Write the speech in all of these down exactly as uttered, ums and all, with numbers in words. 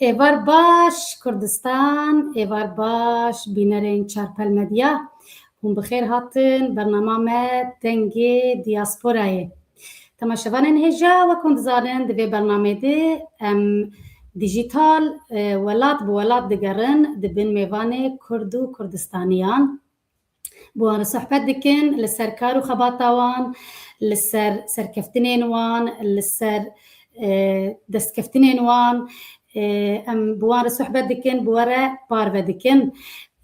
Êvar baş Kurdistan, êvar baş bînerên Çarpel Medya. Hûn bi xêr hatin bernama me Dengê Diasporayê. Temaşevanên hêja, wek hûn dizanin, di vê bernamê de em dijîtal, e, welat bi welat digerin, di bin mêvanê Kurd û Kurdistaniyan. Bi wan re sohbet dikin, li ser kar û xebata wan, li ser serkeftinên wan, li ser, e, destkeftinên wan, e, em bi wan re sohbet dikin, bi we re parve dikin.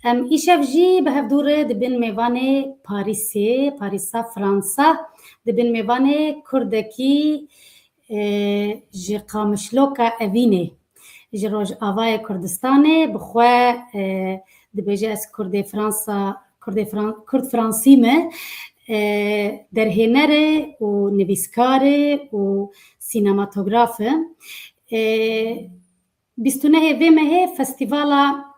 Em îşev jî bi hevdû re di bin mêvanê Parîsê, Parîsa Fransa, di bin mêvanê Kurdekî, e, ji Qamişloka Evînê, ji Rojavayê Kurdistanê, bi xwe, e, dibêje, ez Kurdê Fransa, Kurdê Fran-, Kurd Fransî me, e, derhêner e û nivîskar e û sînematograf e. E, bîst û nehê vê mehê festîvala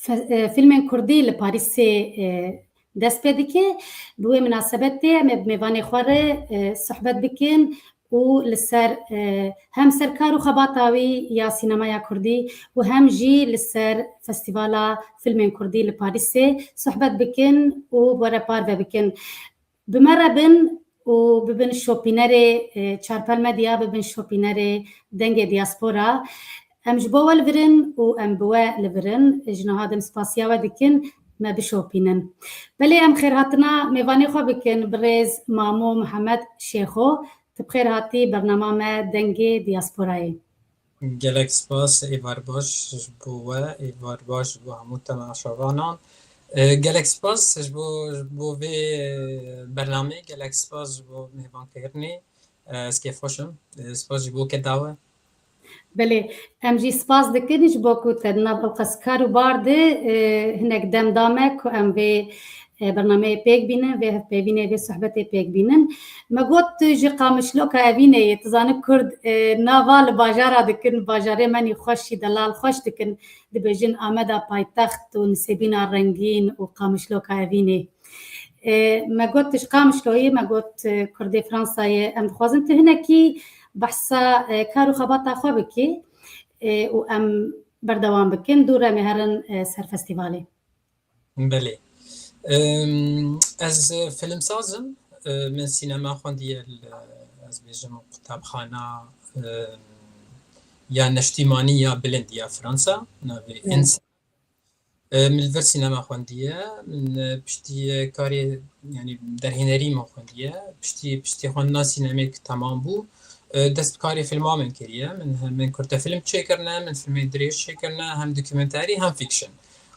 fe-, e, fîlmên Kurdî li Parîsê, e, dest pê dike. Bi wê minasebetê em ê bi mêvanê xwe re, e, sohbet bikin û li ser, e, hem ser kar û xebata wî ya sînemaya Kurdî û hem jî li ser Festîvala Fîlmên Kurdî li Parîsê sohbet bikin û bi we re parve bikin. Bi me re bin û bibin şopînerê, e, Çarpel Medya, bibin şopînerê Dengê Diaspora. Em ji bo we li vir in û em bi we li vir in. Ji niha de em spasiya we dikin, me bişopînin. Belê, em xêrhatina mêvanê xwe bikin, birêz Mamo Mihemed Şêxo. Tu bi xêr hatî bernama me Dengê Diasporayê. Gelek spas, êvar baş ji bo we, êvar baş ji bo hemû temaşevanan. E, gelek spas ji bo, ji bo vê, e, bernameyê, gelek spas ji bo mêvankirinê. E, ez kêfxweş im. E, spas ji bo keda we. Belê, em jî spas dikin ji bo ku te di nav ewqas kar û bar de, e, hinek dem da me ku em vê, e, bernameyê pêk bînin, vê hevpeyvînê, vê sohbetê pêk bînin. Me got tu ji Qamişloka Evînê yê, tu zanî Kurd, e, nava li bajara dikin, bajarê me nî xweş jî delal xweş dikin, dibêjin Ameda paytext û Nisêbîna rengîn û Qamişloka Evînê. E, me got tu ji Qamişlo yî, me got, e, Kurdê Fransa yê, em dixwazin tu hinekî behsa, e, kar û xebata xwe bikî, e, û em berdewam bikin, dû re em ê herin, e, ser festîvalê. Belê. Em, ez, e, filmsaz im. E, min sînema xwendiye li, ez bêjim, qutabxana, e, ya neştîmanî ya bilind ya Fransa, navê, belê, INSA. E, min li vir sînema xwendiye. Min, e, piştî, e, karê, yanî derhênerî min xwendiye. Piştî, piştî xwendina sînemê ki temam bû, e, dest bi karê filma min kiriye. Min, min kurtefilm çêkirine, min filmên dirêj çêkirine, hem dokumenterî hem fiction.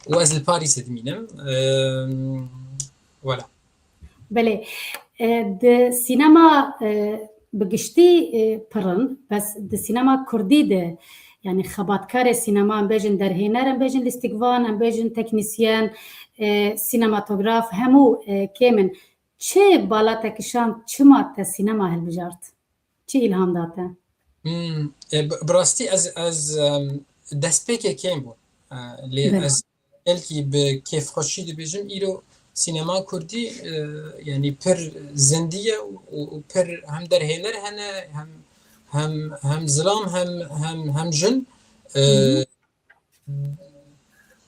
Û ez li Parîsê dimînim. E, wela. Belê. E, di sînema, e, bi giştî, e, pir in, bes di sînema kurdî de, yanî xebatkarê sînema, em bêjin derhêner, em bêjin lîstikvan, em bêjin teknîsyen, e, sînematograf, hemû, e, kêm in. Çi bala te kişand, çima te sînema hilbijart? Çi îlham da te? Hmm, e, bi, bi rastî ez, ez, em, destpêkê kêm bû. E, lê, belê, ez belkî bi kêfxweşî dibêjim, îro sînema kurdî, e, yanî pir zindî ye û, û pir hem derhêner hene, hem, hem, hem zilam, hem, hem, hem jin. E, hı hı,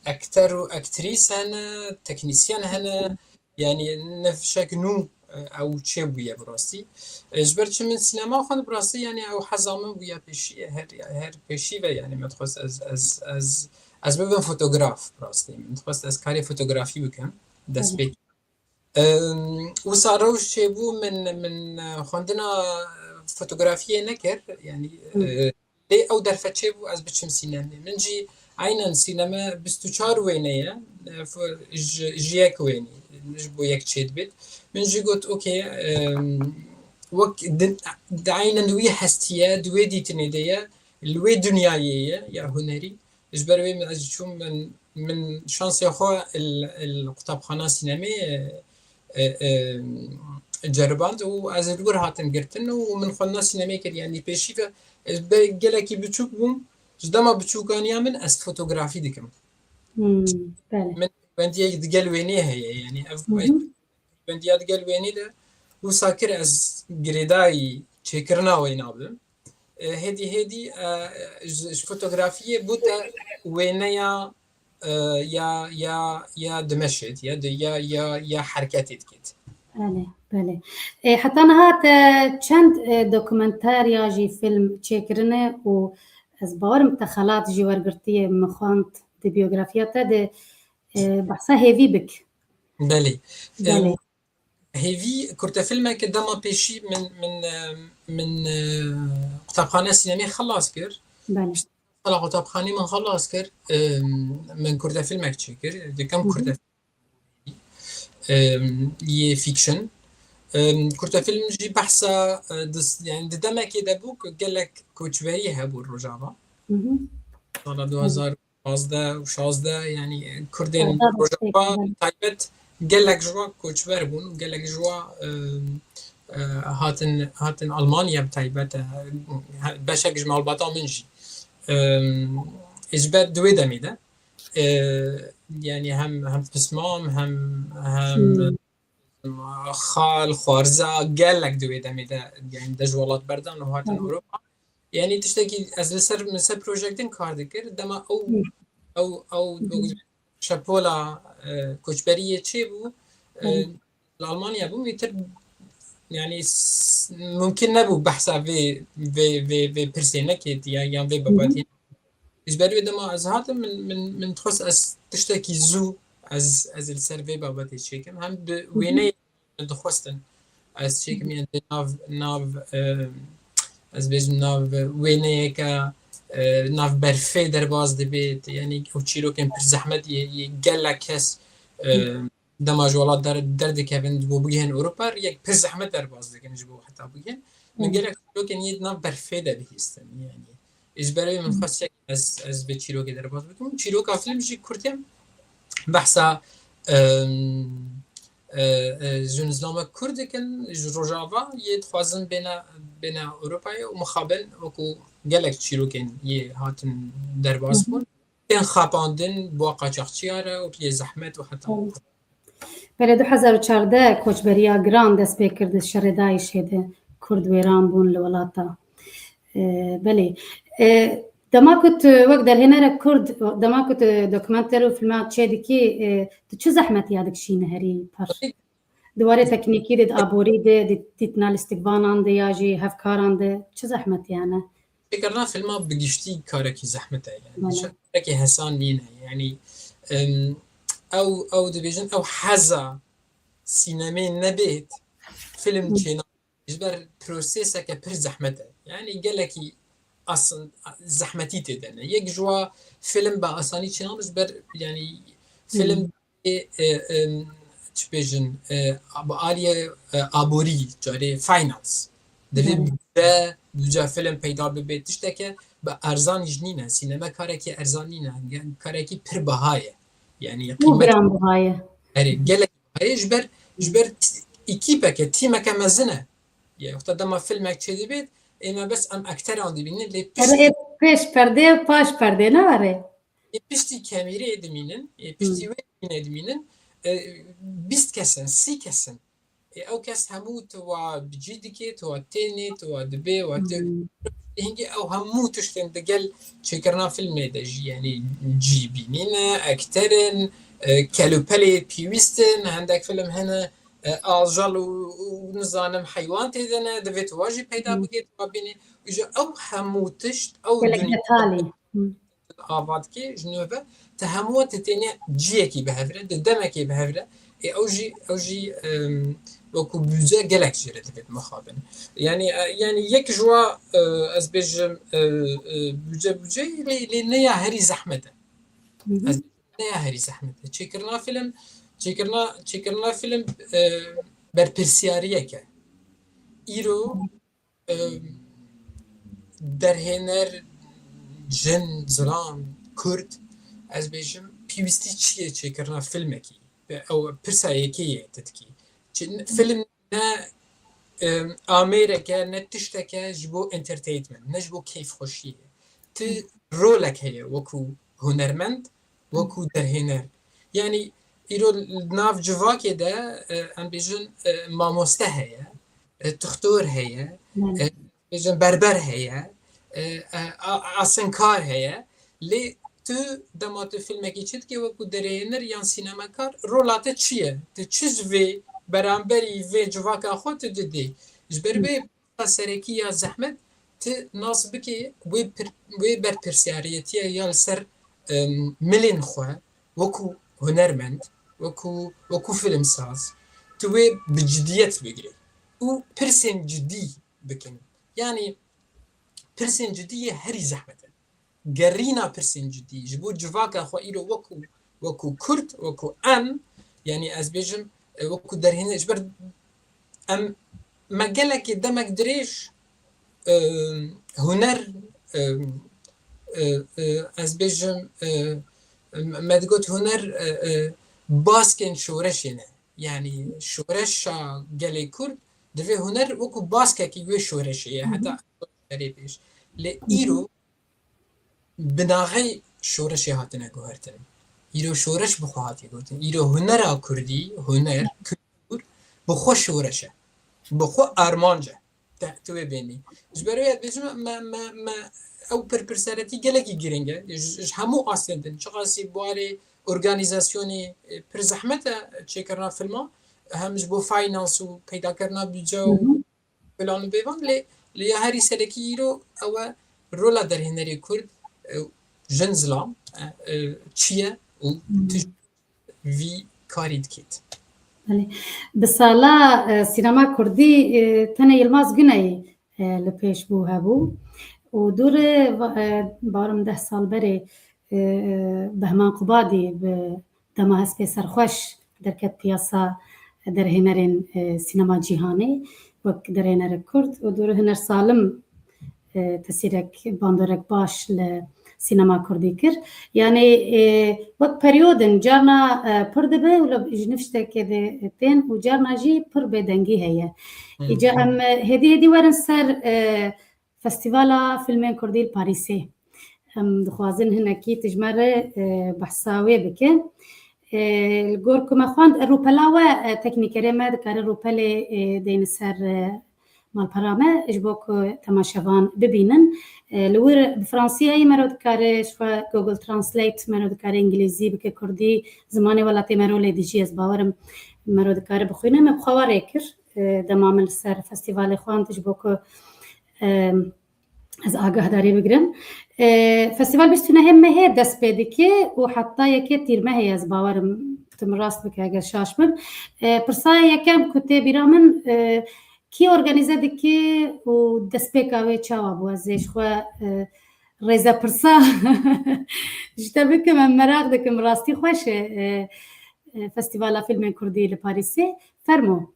ekter û ektrîs hene, teknîsyen hene. Yanî ne fişek nû, e, ew çêbûye bi rastî. E, ji ber çi min sînema xwend bi rastî, yanî ew heza min bûye pêşî, her, her pêşî ve, yanî min dixwest ez, ez, ez, ez bibim fotograf bi rastî. Min dixwest ez karê fotografî bikim, dest pê. Em, wisa rewş çêbû, min, min, e, xwendina fotografiyê nekir, yanî, hı, e, lê ew derfet çêbû ez biçim sînemê. Min jî eynen sîneme bîst û çar wêne ye, e, f-, ji, ji yek wênî, ji bo yek çêdibêt. Min jî got, okey, em, wek di, di eynen wî hestî ye, di wê dîtinê de ye, li wê dinyayê ye, ya hunerî. Ji ber wê min, ez çûm, min, min şansê xwe il, il qutabxana sînemê, e, e, e, ceriband û ez li wir hatim girtin û min xwendina sînemê kir. Yanî pêşî ve ez be-, gelekî biçûk bûm, ji dema biçûkaniya min ez fotografî dikim. Hmm, belê. Min wendiyek digel wênê heye, yanî ev, hı hı, wendiya digel wênê de wisa kir ez girêdayî çêkirina wêna bim. e, hêdî hêdî, e, ji, ji fotografiyê bûte wêneya, e, ya, ya, ya dimeşêt, ya di-, ya, ya, ya hereketê dikêt. Belê, belê. E, heta niha te çend, e, dokumenterya jî fîlm çêkirine û ez bawerim te xelat jî wergirtiye, min xwend di biyografiya te de, e, behsa hêvî bik. Belê. Belê. Em, hêvî kurtefilmeke dema pêşî min, min, e, min, e, qutabxane sînemê xelas kir. Belê. Sala qutabxanî min xelas kir, em, min kurtefilmek çêkir. Dikim Hı hı. kurtefilm, em, yê fiction. Em, kurtefilm jî behsa, e, dis-, yani di demekê de bû ku gelek koçberî hebû Rojava. Hı hı. Sala Hı. du hazar pazdeh û şazdeh, yani Kurdên Şazdeh Rojava belê. taybet gelek ji wan koçber bûn, gelek ji wan, em, e, hatin, hatin Almanya bi taybet, e, beşek ji malbata min jî. Em, ji ber di wê demê de, e, yani hem, hem pismam, hem, hem Hmm. xal, xwarza, gelek di wê demê de, yani de ji welat berdan û hatin Evet. Ewropa. Yani tiştekî ez li ser, li ser projektin kar dikir, dema ew, Hı. ew, ew Hı hı. şepola, e, koçberiyê çêbû, e, Hı. li Almanya bûm, îtir, yani s-, mumkin nebû behsa vê, vê, vê, vê pirsê nekêt ya, yan vê Hı hı. babatê. Ji ber wê dema ez hatim, min, min, min dixwest ez tiştekî zû ez, ez li ser vê babetê çêkim. Hem bi Hı hı. wêneyê dixwestin ez çêkim, yani di nav, nav, e, ez bêjim nav wêneyeke, e, nav berfê derbas dibêt, yani ew çîrokên pir zehmet yê, yê gelek kes, e, Hı. dema ji welat der, derdikevin ji bo bigihên Ewropa, yek pir zehmet derbas dikin ji bo heta bigihên. Min Hı. gelek çîrokên yê di nav berfê de bihîstin, yani. Ji ber wê min Hı. xwest yek ez, ez vê çîrokê derbas bikim. Çîroka fîlm jî kurt e. Behsa, em, e, e, jûnizlamek Kurd dikin, ji Rojava yê dixwazin bêne, bêne Ewropayê û mixabin wekû gelek çîrokên yê hatin derbas Hı hı. bûn. Tên xapandin, bi qaçaxçiya re û yê zehmet û heta Hı. Belê, du hezar û çardeh koçberiya giran dest pê kir di şerê DAIŞê de. Kurd wêran bûn li welata. E, belê. E, dema ku tu wek derhênerek Kurd, dema ku tu dokumenter û filma çêdikî, e, tu çi zehmetiya dikişînî herî pir? Di warê teknîkî de, di aborî de, di, di dîtina lîstikvanan de ya jî hevkaran de çi zehmetî hene? Çêkirina filma bi giştî karekî zehmet e, yani. Belê. Karekî hesan nîne. Yani, em, ew, ew dibêjin, ew heza sînemê nebêt, film Hı. çêna. Ji ber proseseke pir zehmet e. Yani gelekî asin, zehmetî tê de ne. Yek ji wa film bi asanî çênabe ji ber, yani film Hı. ê, e, em, çi bêjin, e, bi aliyê, e, aborî, carê finance. Divê Hı. budce, budce film peyda bibe, tişteke bi erzan jî nîne. Sîneme karekî erzan nîne. Yani karekî pir biha ye. Yani Û qîmet giran biha ye. Erê, gelek biha ye. Ji ber, ji ber t-, ekîpeke, tîmeke mezin e. Ya, wexta dema filmek çêdibêt, ê me bes em ekteran dibînin, lê pişt Erê, pêş perdê, paş perdê, ne erê? Ê piştî kamîrê dimînin, ê piştî Hmm. wê dimîne dimînin, e, bîst kes in, sî kes in. Ê ew kes hemû tu wa bi cî dikê, tu wa tênê, tu wa dibê, wa tu Hmm. hingê ew hemû tiştên di gel çêkirina filmê de jî, yani cî bînîne, ekter in, e, kelûpelê pêwîst in, hendek film hene, e, ajal û, û nizanim heywan tê de ne, divê tu wa jî peyda Hmm. bikê, tu wa bînî. Îja ew hemû tişt, ew Gelek dinya detalî. Hmm. ava dike, ji nû ve, te hemû te têne ciyekî bi hev re, di demekê bi hev re, ê ew jî, ew jî, em, wekû budce gelek jê re divêt mixabin. Yani, e, yani yek ji wa, e, ez bêjim, e, e, budce, budce, lê, lê ne ya herî zehmet e. Hı hı. Ez ne ya herî zehmet e. Çêkirina film, çêkirina, çêkirina film, e, berpirsiyariyek e. Îro, Em, derhêner, jin, zilam, kurd, ez bêjim, pêwîstî çi ye çêkirina filmekî? Ew pirsa yekê ye te dikî. Çi-, film ne, em, amêreke, ne tişteke ji bo entertainment, ne ji bo keyfxweşiyê. Ti rolek heye wekû hunermend, wekû derhêner. Yani îro li nav civakê de, e, em bêjin, e, mamoste heye, e, tuxtor heye, Belê. e, bêjin berber heye, e, e, a- asenkar heye. Lê tu dema tu filmekî çi dikê wekû derêhêner yan sînemekar, rola te çi ye? Tu çi ji vê beramberî vê civaka xwe tu didê? Ji ber vê serekî ya zehmet, tu nas bikê wê pir- wê berpirsiyariyetiye ya li ser, em, milên xwe, wekû hunermend, wekû wekû filmsaz, tu wê bi cidiyet bigirê û pirsên cidî bikin. Yanî pirsên cidî yê herî zehmet in. Gerîna pirsên cidî ji bo civaka xwe îro wekû wekû Kurd, wekû em, yanî ez bêjim, e, wekû derhêne ji ber em me gelekê demek dirêj, e, huner, e, e, e, ez bêjim, e, me digot huner, e, e, baskên şoreşê ne. Yanî şoreşa gelê Kurd divê huner wekû baskekî wê şoreşê ye, heta şerê pêş. Lê îro bi navê şoreşê hatine guhertin. Îro şoreş bi xwe hatiye gotin. Îro hunera Kurdî, huner, kultur bi xwe şoreş e. Bi xwe armanc e. Te, tu wê bênî. Ji ber wê ez bêjim me, me, me ew pirpirseretî gelekî giring e. Ji, ji hemû astên din. Çiqasî buarê organîzasyonê, e, pir zehmet e çêkirina filma. Hem ji bo finance û peydakirina budce û filan û bêvan, lê, lê ya herî serekî îro ew e rola derhênerê Kurd, e, jin zilam, e, e, çi ye û tu vî karî dikêt. Belê. Bi sala, e, sînema kurdî, e, tenê Yilmaz Guneyî, e, li pêş bû hebû û dûrê va-, e, barim deh sal berê, e, e, Behman Qubadî bi Dema Hespê Serxweş derket piyasa derhênerên, e, sînema cîhanê wek derhênerek Kurd û dûrê Huner Salim, e, tesîrek bandorek baş li sînema kurdî kir. Yanî, e, wek periyodin carna, e, pir dibe û li ji nifştekê de tên û carna jî pir bêdengî heye. Hı. Îca em, e, hêdî hêdî werin ser, e, Festîvala Filmên Kurdî li Parîsê. Em dixwazin hinekî tu ji me re, e, behsa wê bike. E, li gor ku me xwend, e, rûpela we, e, teknîkerê me dikare rûpelê, e, deyne ser, e, malpera me ji bo ku temaşevan bibînin. E, li wir bi fransiyayî mero dikare, ji xwe Google Translate mero dikare îngilîzî bike kurdî, zimanê welatê mero lê dijî, ez bawerim mero dikare bixwîne. Me bi xwe wa rê kir, e, dema min li ser festîvalê xwend ji bo ku, e, ez agahdarî bigirim. E, festîval bîst û nehê mehê dest pê dike û heta yekê tîrmehê, ez bawerim tu min rast bike eger şaş bim. E, pirsa yekem ku tê bîra min, e, kî organîze dike û destpêka wê çawa bû? Ez ê ji xwe, e, rêzepirsa ji te bikim, em meraq dikim, rastî xweş e, e, e, Festîvala Filmên Kurdî li Parîsê. Fermo.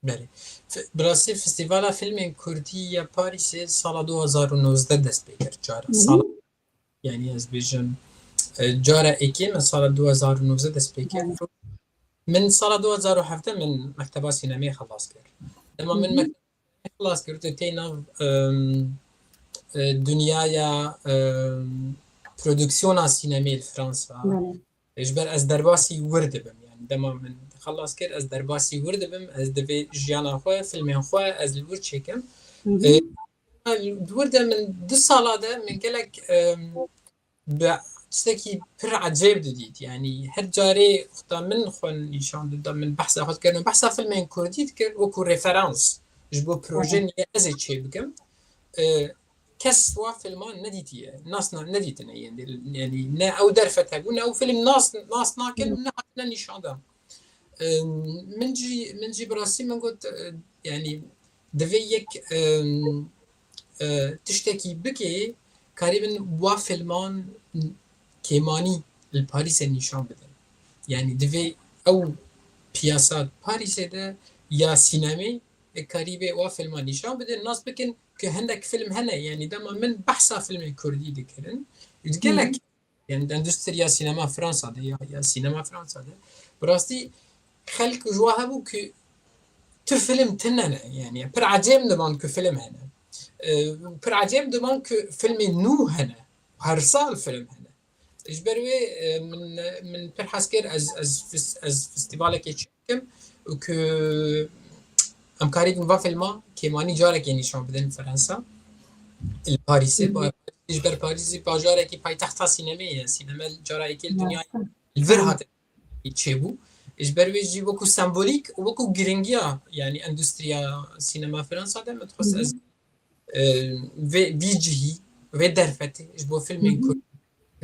Belê. Fe-, bi rastî Festîvala Filmên Kurdî ya Parîsê sala du hazar û nozdeh dest pê kir cara. Hı hı. Sala, yanî ez bêjim, e, cara êkê me sala du hazar û nozdeh dest pê kir. Belê. Min sala du hazar û hevdeh min mekteba sînemê xelas kir. Dema min Hı hı. mekteba sînemê xelas kir, tu tê nav, em, e, dinyaya, em, produksiyona sînemê li Fransa. Belê. Ji ber ez derbasî wir dibim. Yanî dema min xelas kir, ez derbasî wir dibim. Ez divê jiyana xwe, filmên xwe ez li wir çêkim. Hı hı. E, di wir de min du sala de min gelek, em, bi tiştekî pir ecêb didît. Yanî her carê wexta min xwe nîşan dida, min behsa xwe dikir, min behsa filmên kurdî dikir wekû referans ji bo proje Hı hı. niyê ez ê çêbikim. E, kes wa filman nedîtiye, nas na-, nedîtine yên dî. Yanî ne ew derfet hebû, ne ew film nas, nas nakin, Hı. ne hatine nîşandan. E, min jî, min jî bi rastî min got, e, yanî divê yek, e, e, tiştekî bikê, karî bin wa filman kêmanî li Parîsê nîşan bidin. Yanî divê ew piyasa Parîsê de ya sînemê, e, karî bê wa filman nîşan bidin, nas bikin ku hindek film hene, yanî dema min behsa filmên kurdî dikirin, Hı hı. gelek, yanî endustriya sînema Fransa de ya, ya sînema Fransa de, bi rastî xelk ji wa hebû ku tu film tune ne, yanî pir ecêb diban ku film hene. E, pir ecêb diban ku filmên nû hene, her sal film hene. Ji ber wê, e, min, min pir hez kir ez, ez fes-, ez festîvalekê çêkim û ku em karîbin va filma kêmanî carekê nîşan bidin Fransa. Li Parîsê, Parîs, ji ber Parîs jî bajarekî paytexta sînemê ye. Sîneme cara yekê li dinya li vir hate çêbû. Ji ber wê jî wekû sembolîk û wekû giringiya, yanî endûstriya sînema Fransa de min dixwest ez, e, vê, vî cihî, vê derfetê ji bo filmên Kurd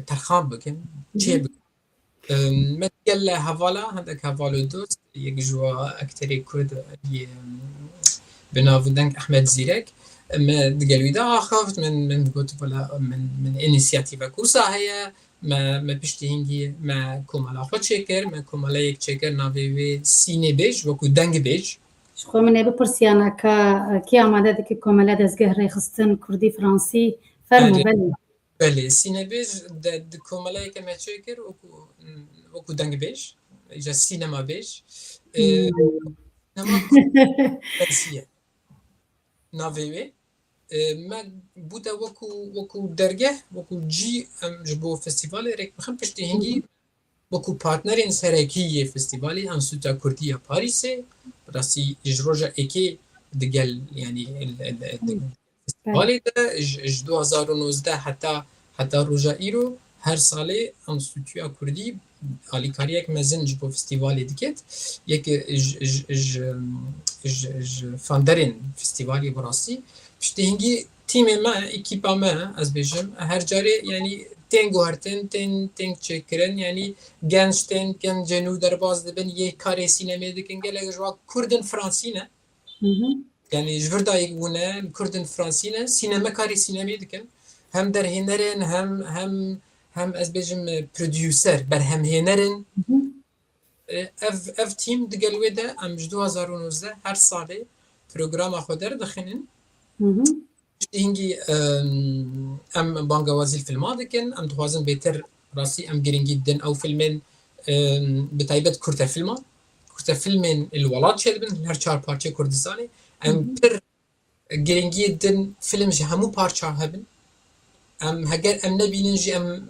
terxan bikim, çê bikim. Em, me digel hevala, hindek heval û dost, yek ji wa ekterê Kurd yê, em, bi nav û deng Ehmed Zîrek, me digel wî de axaft, min, min got, wela, min, min înîsiyatîvek wisa heye, me, me piştî hingî me komela xwe çêkir, me komeleyek çêkir, navê wê Sînê Bêj, wekû deng bêj. Ji xwe min ê bipirsiya, naka, kê amade dike komele dezgeh rêxistin Kurdî Fransî? Fermo, Erê. Belê. Belê, Sînebêj de, di komeleyeke me çêkir, wekû, wekû dengbêj, îca sînemabêj. E, Hmm. Sînema Kurd ye. Navê wê. E, me bûte wekû, wekû dergeh, wekû cî em ji bo festîvalê rêk bixin, piştî hingî Hı hı. wekû partnerên serekî yê festîvalê, Enstîtuya Kurdî ya Parîsê, rastî ji roja êkê digel, yanî, el, el, el, Hı. festîvalê de ji, ji du hazar û nozdeh heta, heta roja îro her salê Enstîtuya Kurdî alîkariyek mezin ji bo festîvalê diket. Yek ji, ji, ji, ji, ji fonderên festîvalê bi rastî. Piştî hingî tîmê me, ekîpa me, ez bêjim, her carê, yanî, tên guhertin, tên, tên çêkirin, yanî genc tên, gencên nû derbas dibin, yê karê sînemê dikin, gelek ji wan Kurd in, Fransî ne. Hı hı. Yanî ji vir dayik bûne, Kurd in, Fransî ne, sîneme, karê sînemê dikin. Hem derhêner in, hem, hem, hem ez bêjim, e, producer, berhemhêner in. Hı hı. E, ev, ev tîm digel wê de em ji du hazar û nozdeh her salê programa xwe derdixînin. Hı hı. Piştî hingî, em, em bangewazî li filma dikin. Em dixwazin bêtir, rastî em girîngî didin ew filmên, em, bi taybet kurtefilman. Kurtefilmên li welat çêdibin, li her çar parçeyê Kurdistanê. Em Hı hı. pir girîngiyê didin film ji hemû parça hebin. Em heger em nebînin jî em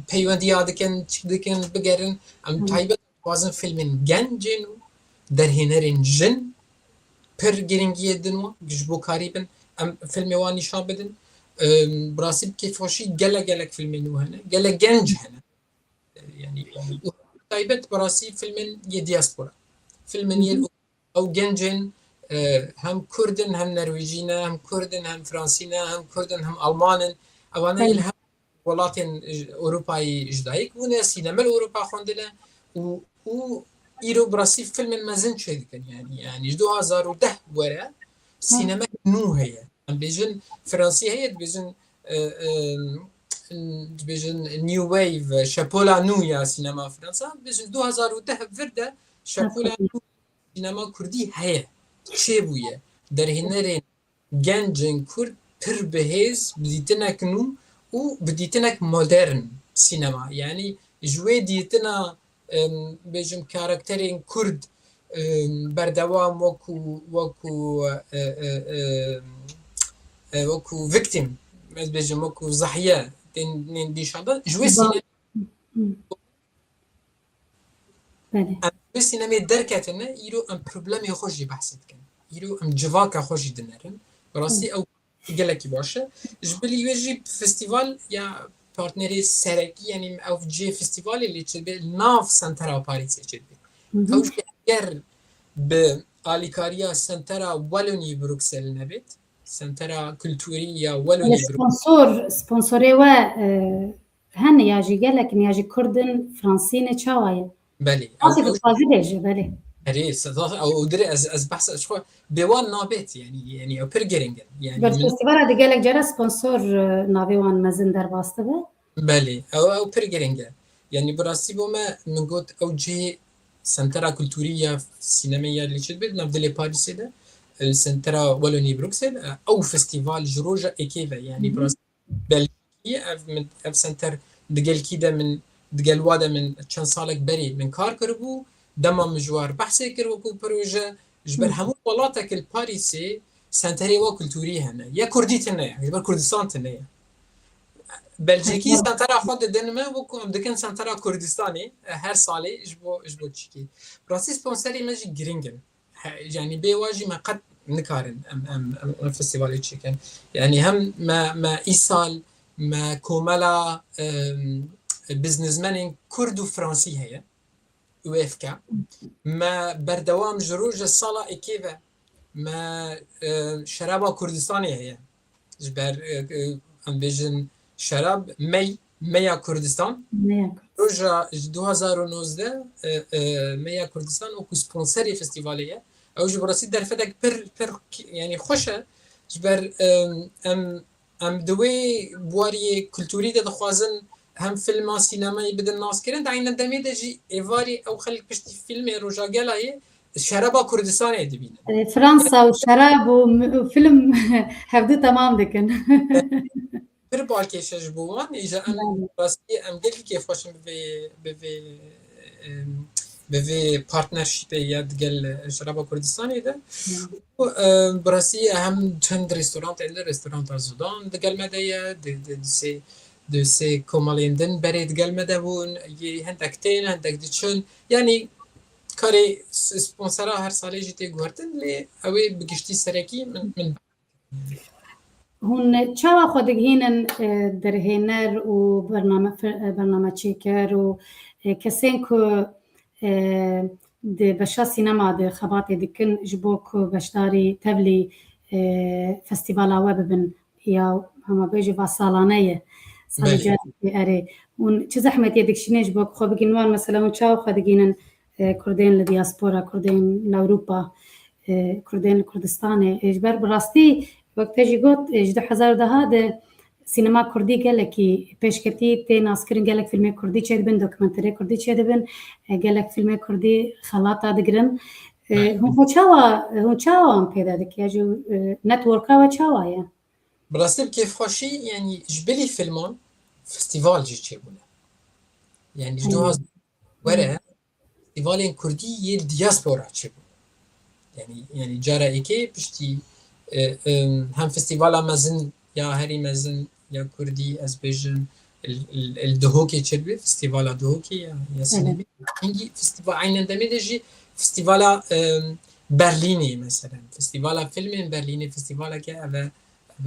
peywendiya dikin, çik dikin, bigerin. Em Hı. taybet dixwazin filmên gencên û derhênerên jin pir girîngiyê didin wan, ji bo karî bin em filmê wan nîşan bidin. Em, bi rastî bi kêfxweşî gelek gelek filmên nû hene, gelek genc hene. Yanî, û taybet bi rastî filmên yê diaspora. Filmên Hı yê hı. ew gencên, e, hem Kurd in, hem Norwêcî ne, hem Kurd in, hem Fransî ne, hem Kurd in, hem Alman in. Ewanê Belê. li hem welatên, e, Ewropayê ji dayik bûne, sîneme li Ewropa xwendine û, û îro bi rastî filmên mezin çêdikin. Yanî, yanî ji du hazar û deh were Hı. sîneme nû heye. Em bêjin Fransî heye, dibêjin, e, e, dibêjin New Wave, şepola nû ya sînema Fransa. Dibêjin du hazar û deh vir de şepola Şepola. nû sînema Kurdî heye. Çêbûye. Derhênerên gencên Kurd pir bi hêz, bi dîtinek nû û bi dîtinek modern sînema. Yanî ji wê dîtina, em, bêjim karakterên Kurd, em, berdewam wekû, wekû, e, e, e, e, wekû victim, ez bêjim wekû zahiye tên, tên nîşan dan. Ji wê Ba- sîne- Hı. Belê. Em ji wê sînemê derketine, îro em problemê xwe jî behs dikin. Îro em civaka xwe jî dinerin. Bi rastî Hı. ew gelekî baş e. Ji bilî wê jî festîval ya partnerê serekî, yanî ev cihê festîvalê lê çêdibe, li nav Sentera Parîsê çêdibe. Hı hı. Ew jî eger bi alîkariya Sentera Walonî Bruksel nebêt, Sentera Kulturî ya Walonî Belê, Bruksel. sponsor, sponsorê we, e, hene ya jî gelek in, ya jî Kurd in, Fransî ne, çawa ye? Belê. Ew, Asê ew dixwaze bêje, belê. Erê, se-, ew, ew dirê ez, ez behsa ji xwe bê wan nabêt, yanî, yanî ew pir giring in. Yanî Ber min festîvala de gelek cara sponsor, e, navê wan mezin derbas dibe. Belê, ew, ew pir giring e. Yanî bi rastî bo me, min got ew cihê Sentera Kulturî ya Sînemê ya li çi dibe, nav dilê Parîsê de, e, Sentera Walonî Bruksel, e, ew festîval ji roja êkê ve, yanî Hı hı. bi rastî Belgî, ev min, ev senter digel kî de min, digel wa de min çend salek berê min kar kiribû. Dema min ji war behsê kir wekû proje, ji ber Hı. hemû welatek li Parîsê senterê wa kulturî hene. Ya Kurdî tune ye, ji ber Kurdistan tune ye. Belcîkî Hı. sentera xwe didin me, wekû em dikin sentera Kurdistanê, e, her salê ji bo, ji bo çikî. Rastî sponserê me jî giring in. He, yanî bê wa jî me qet nikarin em, em, em, em festîvalê çêkin. Yanî hem me, me îsal me komela, em, biznesmenên Kurd û Fransî heye. Û êfke. Me berdewam ji roja sala êkê ve me, e, şeraba Kurdistanê heye. Ji ber, e, e, em bêjin şerab, mey, meya Kurdistan. Meya Kurdistan. Roja ji du hazar û nozdeh, e, e, meya Kurdistan wekî sponserê festîvalê ye. Ew jî bi rastî derfetek pir, pir, yanî xweş e. Ji ber, e, em Em di wê buwariyê kulturî de dixwazin hem filma sînemayê bidin naskirin, di eyne demê de jî êvarî ew xelk piştî fîlmê Roja Gelayê şeraba Kurdistanê dibînin. E, Fransa û şerab û m-, û film hevdu temam dikin. Pir balkêş e ji bo wan, îja em Belê. rastî em gelkî kêfxweş in bi vê, bi vê, em, bi vê partnershîpê ya digel şeraba Kurdistanê de. Hı. Û, e, bi rastî hem çend restorantên li, restoranta Zudan digel me de ye, di, di, di sê, di sê komelên din berê digel me de bûn, yê hendek tên, hendek diçin. Yanî karê s-, sponsera her salê jî tê guhertin, lê ew ê bi giştî serekî min, min Hûn çawa xwe digihînin, e, derhêner û bername-, fi-, e, bernameçêker û, e, kesên ku, e, di beşa sînema de xebatê dikin ji bo ku beşdarî tevlî, e, festîvala we bibin ya hema bêjî va salane ye. Salê Belê. carekê erê. Hûn çi zehmetiyê dikişînin ji bo ku xwe bigihînin wan, mesela hûn çawa xwe digihînin, e, Kurdên li diaspora, Kurdên li Ewropa, e, Kurdên li Kurdistanê. E, ji ber bi rastî, wek te jî got, e, ji du hezar û deh de sînema kurdî gelekî pêşketî tê naskirin, gelek fîlmê kurdî çêdibin, dokumenterê kurdî çêdibin, e, gelek fîlmê kurdî xelata digirin. E, Belê. hûn xwe çawa, hûn çawa wan pêde dike? Ya jî, e, networka we çawa ye? Bi rastî bi kêfxweşî, yanî ji bilî filman festîval jî çêbûne. Yanî ji Aynen. du hezar were festîvalên kurdî yê li diaspora çêbûn. Yanî, yanî cara êkê piştî, e, e, hem festîvala mezin ya herî mezin ya kurdî, ez bêjim, li, li, li Duhokê çêdibe, festîvala Duhokê ya, ya Hı hı. sînemê. Hingî festîval, eynen demê de jî festîvala, e, Berlînê mesela. Festîvala filmên Berlînê festîvaleke ev e,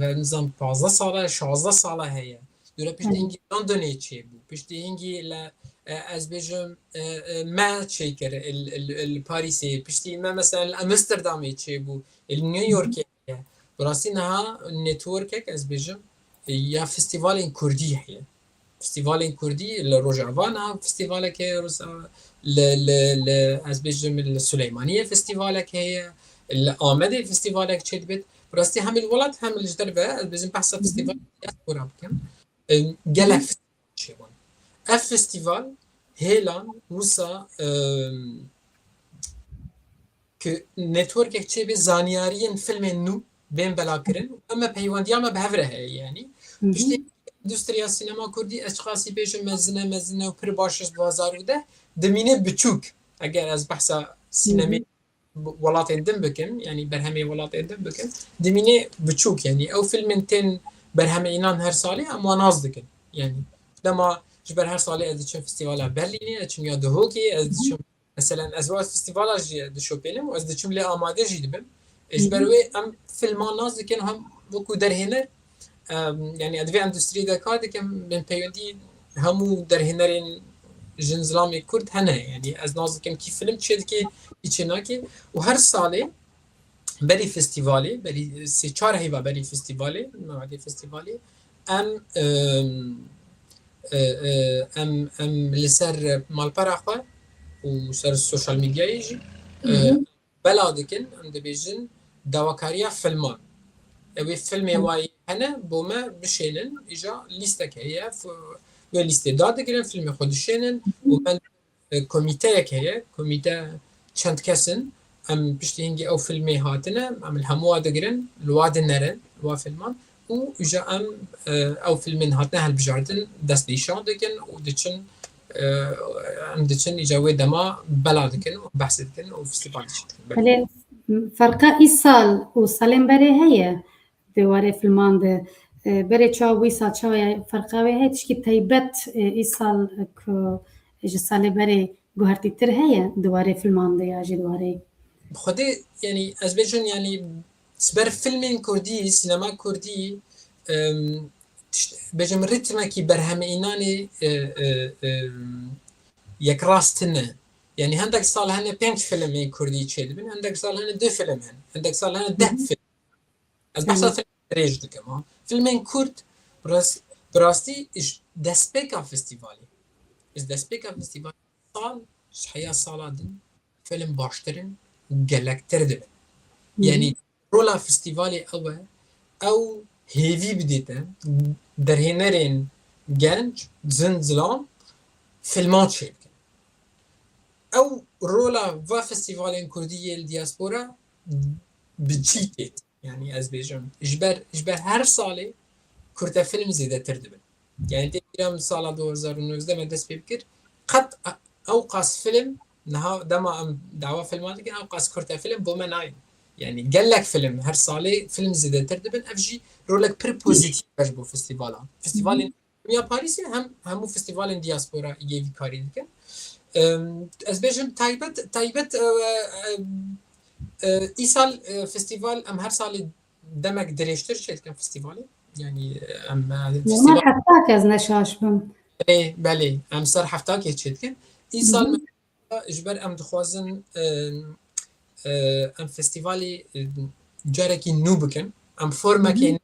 ev e nizam pazdeh sala, şazdeh sala heye. Dûre piştî Hı. hingî Londonê çêbû. Piştî hingî le, e, ez bêjim, e, e, me çêkir, il, il, il Parîsê. Piştî me mesela li Amsterdamê çêbû, il New Hı hı. Yorkê. Bi rastî niha networkek ez bêjim, e, ya festîvalên kurdî heye. Festîvalên kurdî li Rojava niha festîvalek heye, Roza-, li, li, li, ez bêjim li Suleymaniyê festîvalek heye, li Amedê festîvalek çêdibêt. Bi rastî hem li welat hem li ji derve, ez bêjim behsa Hı hı. festîval diaspora bikim. E, gelek Hı hı. festîval çêbûn. Ev festîval hêlan wisa, e, ku networkek çêbê, zanyariyên filmên nû bên belakirin. Em me peywendiya me bi hev re heye, yanî. Hı hı. Piştî endûstriya sînema kurdî, ez çiqasî bêjim, mezin e, mezin e û pir baş e, ji du hezar û deh dimîne biçûk. Eger ez behsa Hı hı. sînemê welatên din bikim, yanî berhemê welatên din bikim, dimîne biçûk, yanî ew filmên tên berhemê înan her salê, em wan nas dikin. Yanî dema ji ber her salê ez diçim festîvala Berlînê, ez diçim ya Duhokê, ez Hı hı. diçim Meselen, ez wek festîvala jî dişopînim û ez diçim lê amade jî dibim. E, ji ber Hı hı. wê em filman nas dikin, hem wekû derhêner, em, yanî ez di vê endustriyê de kar dikim, bên peyndî hemû derhênerên jin zilamê Kurd hene. Yanî ez nas dikim kî film çêdike, kî çênake. Û her salê berî festîvalê, berî sê çar heyva berî festîvalê, mewedê festîvalê, em, em, e, e, em, em li ser malpera xwe û ser sosyal medyayê jî, e, Hı hı. bela dikin, em dibêjin dawakariya filman. Ew ê filmê Hı. wayî hene, bo me bişênin, îja lîstek heye, f-, wê lîstê dadigirin, filmê xwe dişênin û me e, komîteyek heye, komîte çend kes in, em piştî hingî ew filmê hatine, em li hemû wa digirin, li wa dinerin, li wa filman û îja em, e, ew filmên hatine hilbijartin, destnîşan dikin û diçin, e, em diçin îja wê dema bela dikin û behsê dikin û festîval diçin. Belê, ferqa îsal û salên berê heye. Di warê filman de, e, berê çawa bû, îsal çawa ye, ferqa wê heye, tişkî taybet, e, îsal ku ji salê berê guhertîtir heye di warê filman de ya jî di warê? Bi xwedê, yanî, ez bêjim, yanî, Ji ber filmên kurdî, sînema kurdî, em, tişt-, bêjim ritmekî berhemînanê, e, e, em, yekrast tune. Yanî hendek sal hene pênc filmên kurdî çêdibin, hendek sal hene du film hene, hendek sal hene deh film. Ez behsa film dirêj dikim, ha. Filmên kurd, bi ras-, bi rastî ji destpêka festîvalê. Ji destpêka festîvalê sal ji heya sala din film baştir in û gelektir dibin. Yanî rola festîvalê ew e, ew hêvî bidê te derhênerên genc, zin, zilam filman çêbikin. Ew rola va festîvalên kurdî yê li diaspora bi çî têt. Yanî ez bêjim, ji ber, ji ber her salê kurtefilm zêdetir dibin. Yanî tê bîra min sala du hezar û nozdeh me dest pê bikir, qet ew qas film, niha dema em dawa filman dikin, ew qas kurtefilm bo me nayên. Yanî gelek film her salê film zêdetir dibin. Ev jî rolek pir pozîtîf e ji bo festîvalan. Festîvalên ya Parîsê hem hemû festîvalên diaspora yê vî karî dikin. Em, ez bêjim taybet, taybet, e, e, e, îsal, e, festîval em her salê demek dirêjtir çêdikin festîvalê. Yanî, e, em, e, Normal festîval hefta kes ne şaş bim. Belê, belê, em ser hefta kes çêdikin. Îsal Hı hı. me ji ber em dixwazin, e, e, em festîvalê, e, carekî nû bikin. Em formekê Hı hı.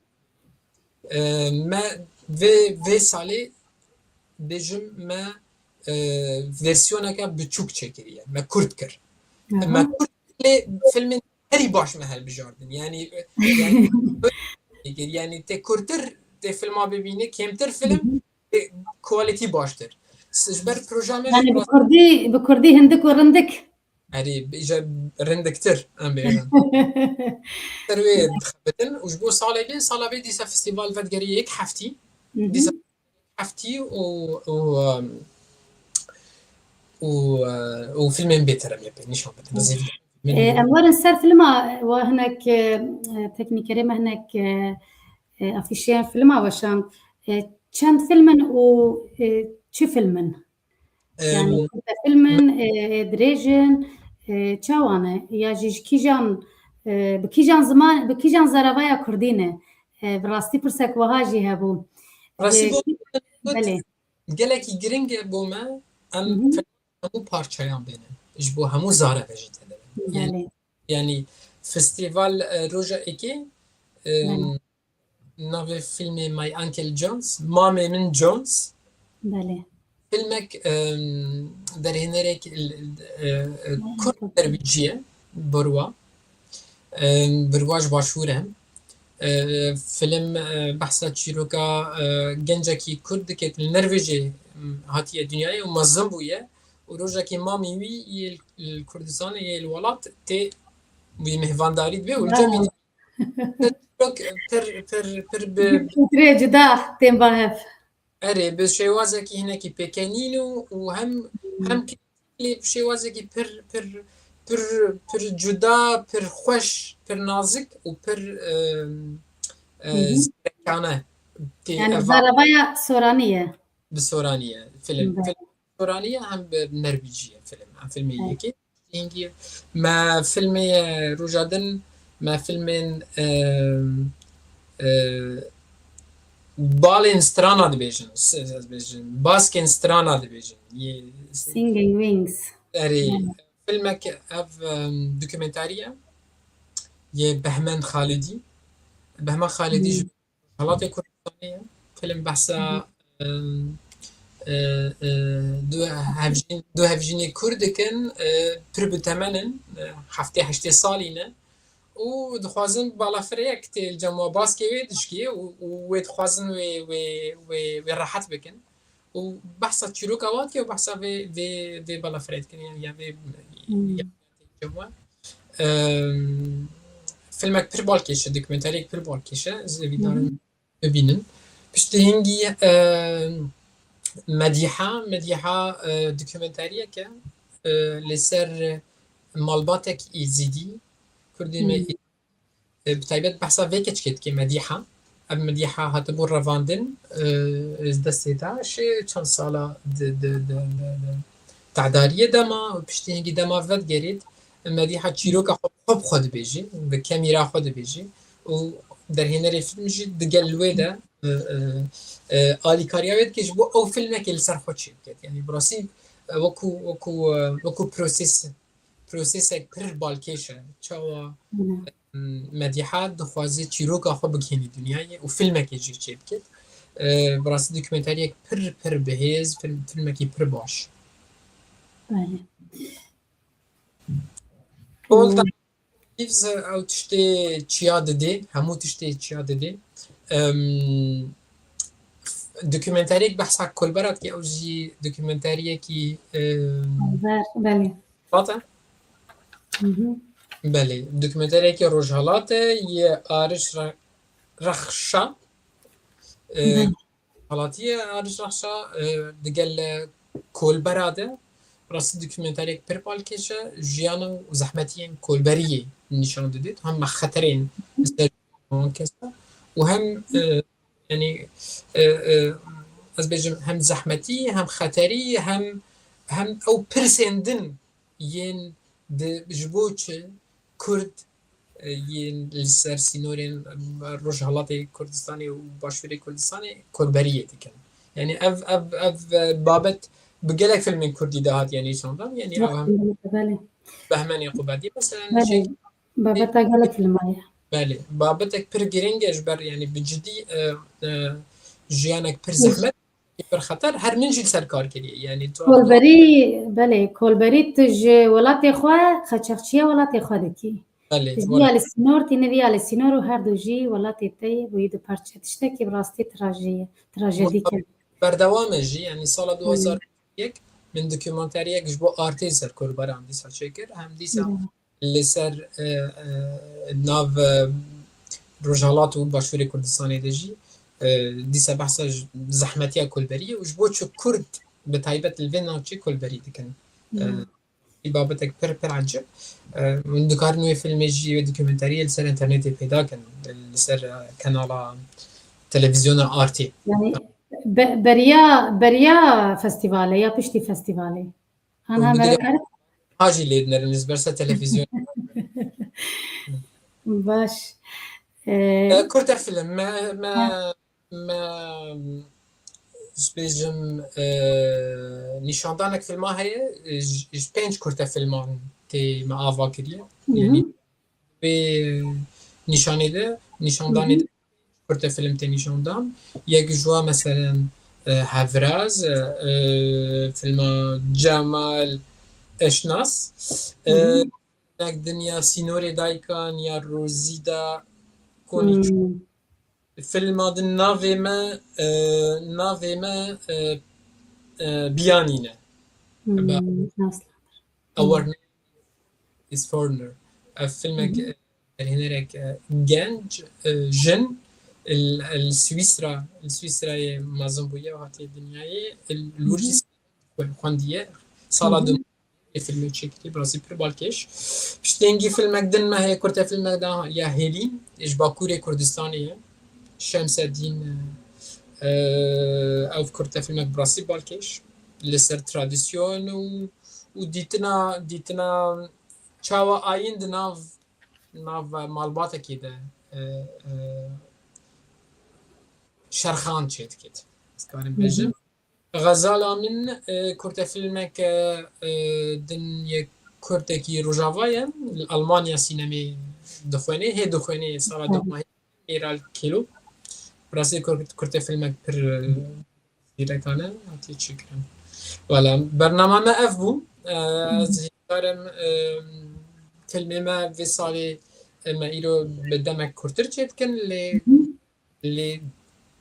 E, me vê, vê salê bêjim me, e, versiyoneke biçûk çêkiriye. Me kurt kir. Aha. Me kurt lê filmên herî baş me hilbijardin. Yanî, yanî, yanî tê kurtir tê filma bibîne, kêmtir film, Hı hı. tê quality baştir. S-, ji ber proja me Yanî jî bi kurdî, bi kurdî hindik û rindik. Erê, bêje rindiktir, em bêjin. Ser wê dixebitin û ji bo salê din, sala vê dîsa festîval vedigerê yek heftî. Hı hı. Dîsa heftî û, û, um, û, uh, û filmên bêtir em ê pê nîşan bidin. Hı. Zêde filmên Ee, em werin ser filma, wa hinek, e, teknîkerê me hinek, e, e, afîşeyan filma weşan. E, çend film in û, e, çi film in? Yanî Em, kurtefilm in, e, dirêj in, e, çawa ne? Ya jî ji kîjan, e, bi kîjan ziman, bi kîjan zaravaya kurdî ne? E, bi rastî pirsek wiha jî hebû. Rastî Ji bo kî-, belê. Gelekî giring e bo me, em Hı hı. hemû parçayan bêne. Ji bo hemû zareve jî tê de be. Yanî, Belê. yanî festîval, e, roja êkê, em, Belê. navê filmê My Uncle Jones, Mamê Min Jones. Belê. Filmek, em, derhênerek, e, e, Belê. kurd Norvîcî ye, Birwa. Em, Birwa ji Başûr e. E, film, e, behsa çîroka, e, gencekî kurd dike li Norvêcê, em, hatiye dinyayê û mezin bûye. Û rojekî mamê wî yê li Kurdistanê, yê li welat tê wî mêhvandarî dibe û li cem Bravo. Pir, pir, pir bi Kulturê cuda tên ba hev. Erê, bi şêwazekî hinekî pêkenîn û, û hem, hem ki-, lê bi şêwazekî pir, pir, pir, pir cuda, pir xweş, pir nazik û pir, e, e, Hı hı. zîrekane. Tê Yani eva zaravaya soranî ye. Bi soranî ye. Film, Belê. film soranî ye hem bi nervîcî ye film. Em filmê Evet. yekê. Hingî me filmê, e, roja din, me filmên, e, e, balên strana dibêjin, s-, ez bêjin, baskên strana dibêjin. Yê Singing Wings. Erê, Evet. filmek ev, e, dokumentarî ye. Yê Behmen Xalidî. Behmen Xalidî ji Hmm. Rojhilatê Kurdistanê ye. Film behsa, Hı hı. em, e, e, du hevjîn-, du hevjînê Kurd dikin, e, pir bi temen in, e, heftê heştê salî ne. Û dixwazin balafireyek tê li cem wan baskê wê dişkê û, û wê dixwazin wê, wê, wê, wê rehet bikin. Û behsa çîroka wan dike û behsa vê, vê, vê balafirê dikin, yani ya vê, Hmm. ya cem wan. Em, filmek pir balkêş e, dokumentariyek pir balkêş e. Ez ê Hı hı. vîdarin bibînin. Piştî hingî, e, Medîha, Medîha, e, dokumentariyek e, e, li ser malbatek Êzîdî, Kurdê me Hı. Ê, bi taybet behsa vê keçikê dike Medîha. Ev Medîha hatibû revandin, e, ji destê DAIŞê çend sala di, di, di, di, di tedariyê de ma û piştî hingî dema vedigerît, Medîha çîroka xwe, xwe bi xwe dibêjî, bi kemîra xwe dibêjî û derhênerê film jî digel wê de, e, e, e, alîkariya wê dike ji bo ew filmekê li ser xwe çêbiket. Yanî bi rastî, e, wekû, wekû, e, wekû proses, prosesek pir balkêş e. Çawa, Hı. e, Medîha dixwaze çîroka xwe bigihînî dinyayê û filmekê jî çêbiket. E, bi rastî dokumenteriyek pir, pir bihêz, film, filmekî pir baş. Belê. Paul Hı. Gibbs ew tiştê çiya didê, hemû tiştê çiya didê. Em, dokumenteriyek behsa Kolbera dike, ew jî dokumenteriyekî, em, Kolber, belê. Rojhilat e? Hı hı. Belê, dokumenteriyekî Rojhilat e, yê Ariş Re-, Rexşa. E, Belê. Halatiyê Ariş Rexşa, e, digel Kolbera de rastî dokumenteriyek pir balkêş e, jiyana û zehmetiyên kolberiyê nîşan didê. Hem xeterên li ser wan kes e û hem, e, yanî, e, e, ez bêjim hem zehmetî, hem xeterî, hem, hem ew pirsên din yên di, ji bo çi Kurd, e, yên li ser sînorên, e, Rojhilatê Kurdistanê û Başûrê Kurdistanê kolberiyê dikin. Yanî ev, ev, ev, e, babet bi gelek filmên Kurdî de hatiye nîşandan. Yanî ew hem Belê. Behmenê Qubedî, mesela, Belê. Şey, Babeta gelek filma ye. Belê. Babetek pir girîng e ji ber, yanî bi cidî, e, e, jiyanek pir Hı. zehmet, pir xeter, her min jî li ser kar kiriye. Yanî tu Kolberî, belê, Kolberî tu ji welatê xwe, qeçaxçiya welatê xwe dikî. Belê, Tu ji wala. ya li sînor, tî ne vî ya li sînor û her du jî welatê te yê bûyî du parçe. Tiştekî bi rastî trajî ye, trajedîk e. Berdewam e jî, yanî sala Hmm. du hazar yek min dokumenteriyek ji bo Artê ser Kolberan dîsa çêkir. Hem dîsa Hmm. li ser, e, e, nav, e, Rojhilat û Başûrê Kurdistanê de jî, e, dîsa behsa ji zehmetiya Kolberiyê û ji bo çi Kurd bi taybet li vê navçê Kolberî dikin. E, Hmm. Î babetek pir, pir ecib. E, hûn dikarin wê filmê jî, wê dokumenteriyê li ser înternetê peyda kin, li ser, e, kanala televîzyona Artê. Yanî be-, beriya, beriya festîvalê ya piştî festîvalê? Ana Hûn bigire-, meraq kir? Ha jî lê dinerin, ji ber ser televîzyon. Baş. E, E, kurte film, me, me, Ha. me, ez bêjim, e, nîşandanek filma heye, e, ji, ji pênc kurte filman tê me ava kiriye. Hı hı. Yanî vê nîşanê de, nîşandanê Hı hı. de kurte film tê nîşandan. Yek ji wan, meselen, e, Hevraz, e, e, filma Cemal Eşnas, e, Hı hı. Nek Dinya Sînorê Daykan ya Rosîda Koniç. Hmm. Filma din navê me, e, navê me, e, e, Biyanî ne. Hmm, Ba-, nas. Our Name is Foreigner. Ev filmek, Hı hı. e, derhênerek, e, genc, e, jin, li, li Swîsra, li Swîsrayê mezin bûye û hatiye dinyayê, li wir jî Hı hı. xwendiye. Sala Hı hı. du ê filmê çêkirî, bi rastî pir balkêş. Piştengî filmek din me heye, kurte filmek da ya Hêlîn, ji Bakurê Kurdistanê ye. Şemsedîn, e, ev kurte filmek bi rastî balkêş. Li ser tradisyon û, û dîtina, dîtina çawa ayîn di nav, nav malbatekê de, e, e, şerxan çêdikit. Ez karim Hı hı. bêjim. Xezala min, e, kurte filmek, e, e, din yek kurtekî Rojava ye, li Almanya sînemê dixwênê, hê dixwênê sala Hı. du mahî Mîral Kelo. Bi rastî kur-, kurte filmek pir, e, zîrekane hatiye çêkirin. Wala, bernama me ev bû. E, Hı. ez hîvîdarim, e, filmê me vê salê, e, me îro bi demek kurtir çêdikin, lê Hı. Lê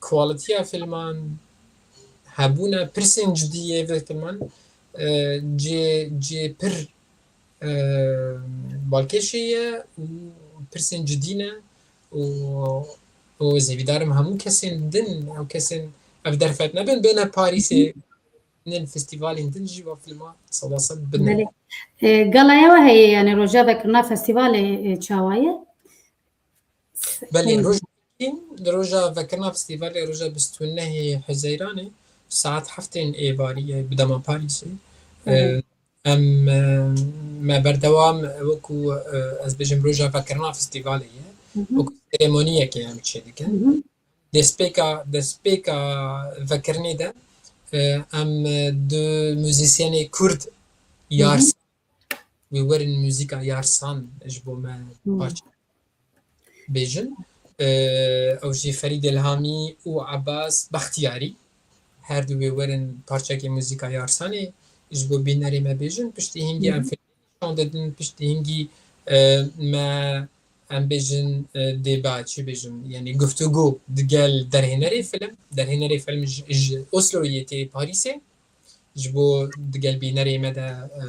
qualitiya filman, hebûna pirsên cidî yê vê filman, e, cê, cê pir, e, balkêşê ye û pirsên cidî ne û, û ez hêvîdarim hemû kesên din, ew kesên ev derfet nebin, bêne Parîsê, nên festîvalên din jî va filma sed a sed bine. Belê. E, galaya we heye, yani roja vekirina festîvalê, e, çawa ye? Belê, Hı. roj Di roja vekirina festîvalê, roja bîst û nehê Huzeyranê, saet heftên êvarî ye bi dema Parîsê. Hı hı. E, Em, e, me berdewam, e, wekû, e, ez bêjim, roja vekirina festîvalê ye. Wekû seremoniyekê em çêdikin. Destpêka, destpêka vekirinê de, e, em, e, du muzîsyenê kurd, Yarsan, wê werin muzîka Yarsan ji bo me parçe bêjin. E, ew jî Ferîd Elhamî û Ebas Bextiyarî. Her du wê werin parçekê muzîka Yarsanê ji bo bînerê me bêjin. Piştî hingî em filmê nîşan didin, piştî hingî, e, me, em bêjin, e, dêba, çi bêjim, yanî guftûgo digel derhênerê film, derhênerê film ji, ji Osloyê tê Parîsê. Ji bo digel bînerê me de, e,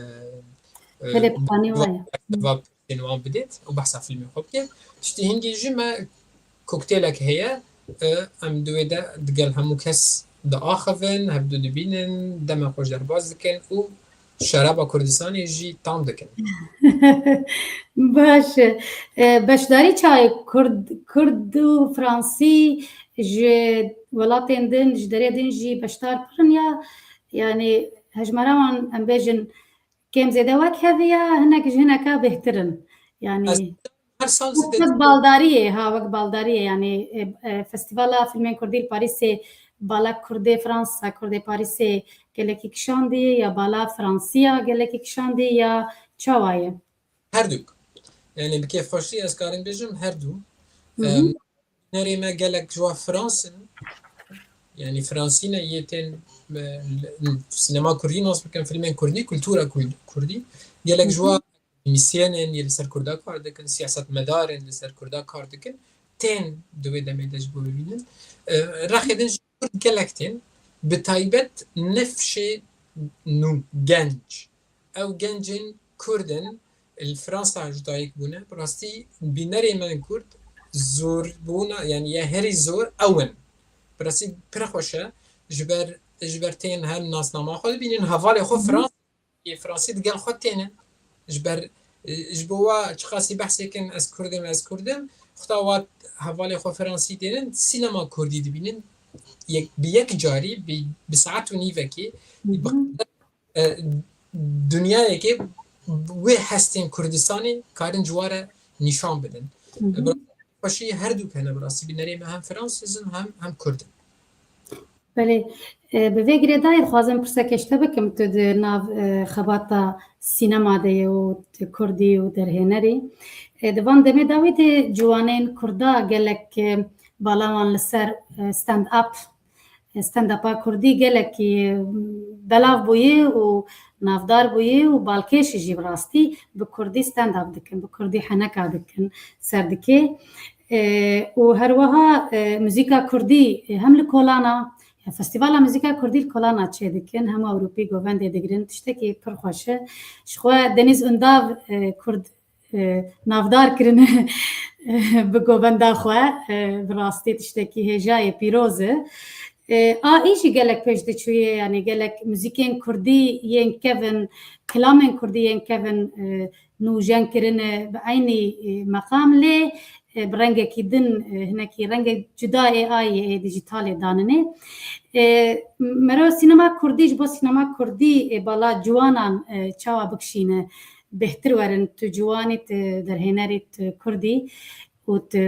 e, Belê, piranî wa ye. Cevap pirsên wan bidêt û behsa filmê xwe bike. Tiştî hingî jî me koktêlek heye, e, em di wê de digel hemû kes diaxivin, hevdu dibînin, demê xwe ji derbas dikin û şeraba Kurdistanê jî tam dikin. Baş e. E, beşdarî çaye Kurd, Kurd û Fransî ji welatên din, ji derê din jî beşdar pir in ya, yanî hejmara wan em bêjin kêm zêde wek hevî ya, hinek ji hineka bêhtir in. Yanî Ez her sal zêde wek baldariyê, ha, wek baldariyê, yanî, e, e, Festîvala Filmên Kurdî li Parîsê bala Kurdê Fransa, Kurdê Parîsê gelekî kişandî ya bala Fransiya gelekî kişandî ya çawa ye? Her du. Yanî bi kêfxweşî ez karim bêjim her du. Hı hı. Em, Nerê me gelek ji wa Frans in. Yanî Fransî ne yê tên, e, sînema Kurdî nas bikin, filmên Kurdî, kultura Kul-, Kurdî. Gelek ji wa akademîsyen in, yê li ser Kurda kar dikin, siyasetmedar in, li ser Kurda kar dikin. Tên di wê demê de ji bo bibînin. E, rexê din jî Kurd gelek tên. Bi taybet nifşê nû, genc. Ew gencên Kurd in, li Fransa ji dayik bûne. Bi rastî bînerê me in Kurd zorbûna, yanî ya herî zor ew in. Bi rastî pir xweş e. Ji ber, ji ber tên her nasnama xwe dibînin, hevalê xwe Hı hı. Frans-, yê Fransî digel xwe tênin. Ji ber, e, ji bo wa çiqasî behsê kin, ez Kurd im, ez Kurd im. Xweda wa hevalê xwe Fransî tênin, sînema Kurdî dibînin. Yek, bi yek carî, bi, bi saet û nîvekê, Hı hı. bi e, dinyayekê wê hestên Kurdistanê karin ji wa re nîşan bidin. Hı hı. Bi rastî xweşî her du hene, bi rastî bînerê me hem Fransîz in hem, hem Kurd in. Belê, e, bi vê girêdayî dixwazim pirseke ji te bikim, tu di nav, e, xebata sînema de yê û tu Kurdî û derhênerî. E, di van demê dawî de ciwanên Kurda gelek, e, bala wan li ser, e, stand-up Stand-upa Kurdî gelekî belav bûye û navdar bûye û balkêş jî bi rastî bi Kurdî stand-up dikin, bi Kurdî heneka dikin, ser dikê. E, û her wiha, e, muzîka Kurdî, e, hem li kolana, ya Festîvala Muzîka Kurdî li kolana çêdikin, hemû Ewropî govendê digirin, tiştekî pir xweş e. Ji xwe Deniz Undav, e, Kurd e, navdar kirine bi govenda xwe, e, bi rastî tiştekî hêja ye, pîroz e. E, a î jî gelek pêş diçûye, yanî gelek muzîkên kurdî yên kevin, kilamên kurdî yên kevin, e, nûjen kirine bi eynî, e, meqam lê, e, bi rengekî din, e, hinekî rengek cuda ê ayê, ê dîjîtalê danine. E, mero sînema kurdî, ji bo sînema kurdî, e, bala ciwanan, e, çawa bikişîne? Bêhtir werin, tu ciwanî, tu derhênerî, tu kurdî û tu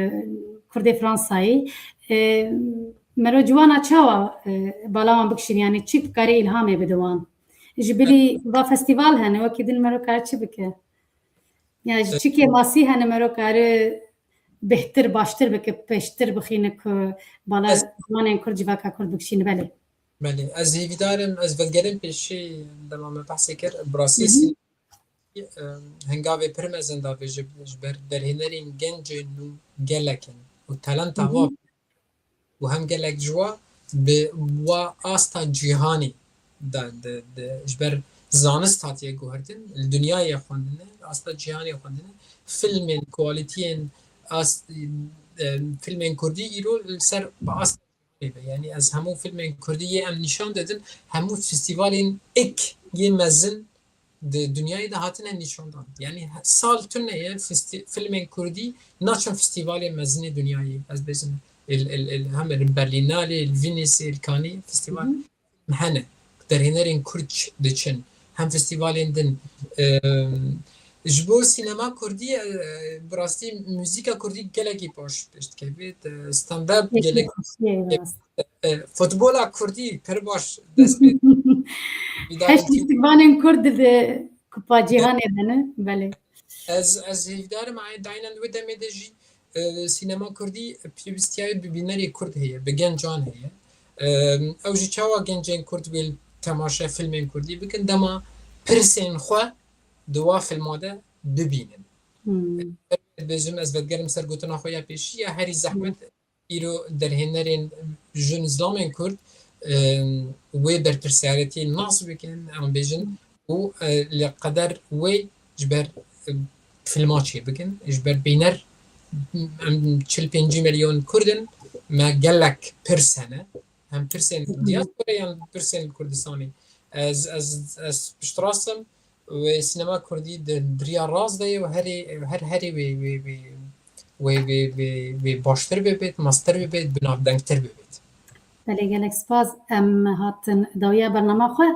kurdê Fransayî. E, mero ciwana çawa, e, bala wan bikişîne? Yanî çi karê îlhamê bide wan? Ji bilî va festîval hene, wekî din mero kare çi bike? Ya ji çi kêmasî hene mero kare bêhtir, baştir bike, pêştir bixîne ku bala Ez- zimanên Kurd, civaka Kurd bikişîne, belê. Belê, ez hêvîdar im, ez vegerim pêşî dema me behsê kir, bi rastî Hı hı. sî-, em, hengavê pir mezin da vê ji, ji ber derhênerên gencên nû gelek in û talenta Hı hı. wa û hem gelek ji wa bi wa asta cîhanê de, de, de, ji ber zanist hatiye guhertin, li dinyayê xwendine, li asta cîhanê xwendine, filmên, qualityên, as-, e, filmên kurdî îro li ser bi asta cîhanê be. Yanî ez hemû filmên kurdî yê em nîşan didin, hemû festîvalên ek yê mezin di dinyayê de hatine nîşandan. Yanî he-, sal tune ye festi-, filmên kurdî naçin festîvalên mezinê dinyayê. Ez bêjim, il, il, il, hem li Berlînalê, li Vînîsê, li Kanî festîval Hı hı. hene. Derhênerên kurd diçin. hem festîvalên din. E, ji bo sînema kurdî, e, bi rastî muzîka kurdî gelekî baş pêş dikeve. Stand-up gelek e, futbola kurdî pir baş dest pê. Heşt festîvalên kurd di kupa cîhanê de ne? Belê. Ez, ez hêvîdarim ay daynen wê demê de jî, e, sînema kurdî pêwîstiya bi bînerê kurd heye, bi gencan heye. E, ew jî çawa gencên kurd wê temaşe filmên kurdî bikin, dema pirsên xwe di wa filma de bibînin. Hmm. Bêjim, ez vedigerim ser gotina xwe ya pêşî ya herî zehmet îro derhênerên jin zilamên kurd, e, wê berpirsiyarêtiyê nas bikin, em bêjin, û, e, li qeder wê ji ber, e, filma çêbikin, ji ber bîner, em çil pêncî milyon kurd in, me gelek pirs hene, hem pirsên diaspora yan pirsên Kurdistanê. Ez, ez, ez piştrast im, wê sînema kurdî di, di riya rast de ye û herê, her herê wê, wê, wê, wê, wê, wê, wê baştir bibêt, mestir bibêt, binavdengtir bibêt. Belê, gelek spas. Em hatin dawiya bernama xwe.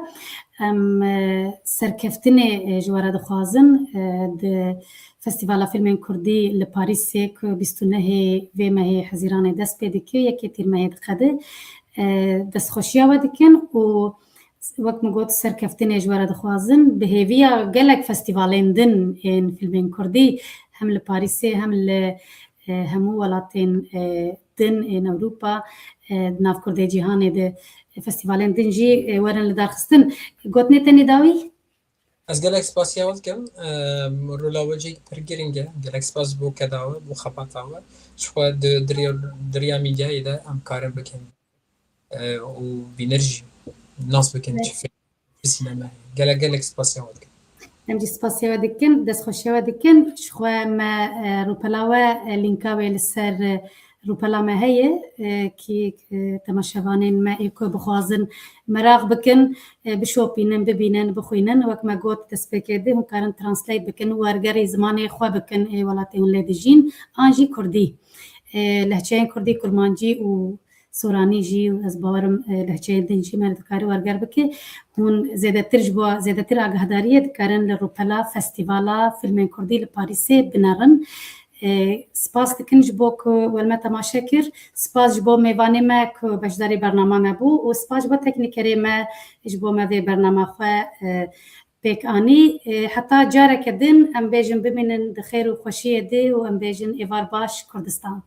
Em, e, serkeftinê, e, ji we re dixwazin, e, di Festîvala Fîlmên Kurdî li Parîsê ku bîst û nehê vê mehê Hezîranê dest pê dike, yekê Tîrmehê diqede, e, destxweşiya we dikin û wek min got, serkeftinê ji we re dixwazin. Bi hêviya gelek festîvalên din ên fîlmên kurdî, hem li Parîsê, hem li, e, hemû welatên, e, din ên Ewropa, e, di nav kurdê cîhanê de festîvalên din jî, e, werin lidarxistin. Gotinê te nê dawî? Ez gelek spasiya we dikim. E, rola we cihekî pir girîng e. Gelek spas bo keda we, bo xebata we. Ji xwe di, di riya, di riya mîdyayê de em karin bikin, e, û bîner jî nas bikin çi fîlm, çi sînema heye. Gelek, gelek spasiya we dikim. Em jî spasiya we dikin, destxweşiya we dikin. Ji xwe me, e, rûpela we, e, lînka wê li ser, e, rûpela me heye, e, kî, e, temaşevanên me ê ku bixwazin meraq bikin, e, bişopînin, bibînin, bixwînin. Wek me got destpêkê de, hûn karin translate bikin, wergerî zimanê xwe bikin ê welatê hûn lê dijîn, an jî kurdî. E, lehçeyên kurdî, kurmancî û soranî jî, û ez bawerim, e, lehçeyên din jî me dikare werger bike. Hûn zêdetir ji bo, zêdetir agahdariyê dikarin li rûpela Festîvala Fîlmên Kurdî li Parîsê binerin. E, spas dikin ji bo ku we li me temaşe kir. Spas ji bo mêvanê me ku beşdarî bernama me bû û spas ji bo teknîkerê me ji bo me vê bernama xwe, e, pêk anî. E, heta careke din em bêjin bimînin di xêr û xweşiyê de û em bêjin êvar baş Kurdistan.